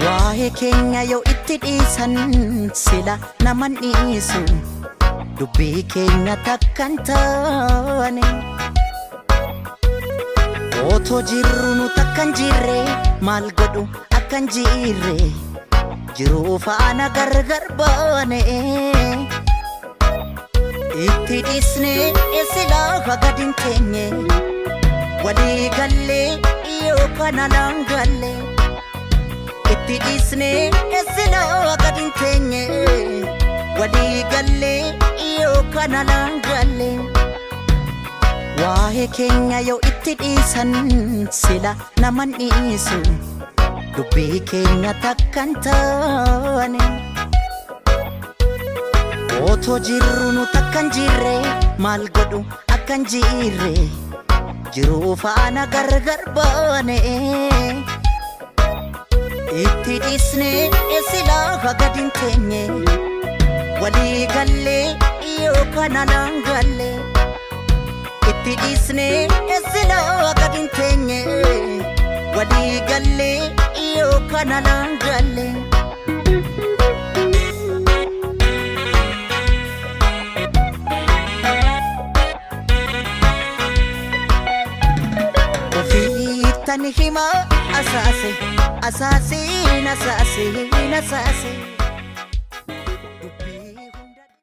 Waa'ee keenya yoo itti dhiisan sila naman dhiisu, dubbii keenya takkan taane. Otoo jirru nu takkan jirre, maal godhu akkan jirre, jiruu faana gargar baane. Itti dhiisne silaa gad hin teenye, walii gallee yookaan alaan galle. Itti dhiisne silaa gad hin teenye, walii gallee yookaan alaan galle. Waa'ee keenya yoo itti dhiisan sila naman dhiisu, dubbii keenya takkan taane. Otoo jirru nu takkan jirre, maal godhu akkan jirre, jiruu faana gargar baane. Itti dhiisne silaa gad hin teenye, walii gallee yookaan alaan galle. Itti dhiisne silaa gad hin teenye, walii gallee yookaan alaan galle. Ofiittan hima asaase asaasiin asaasiin asaase.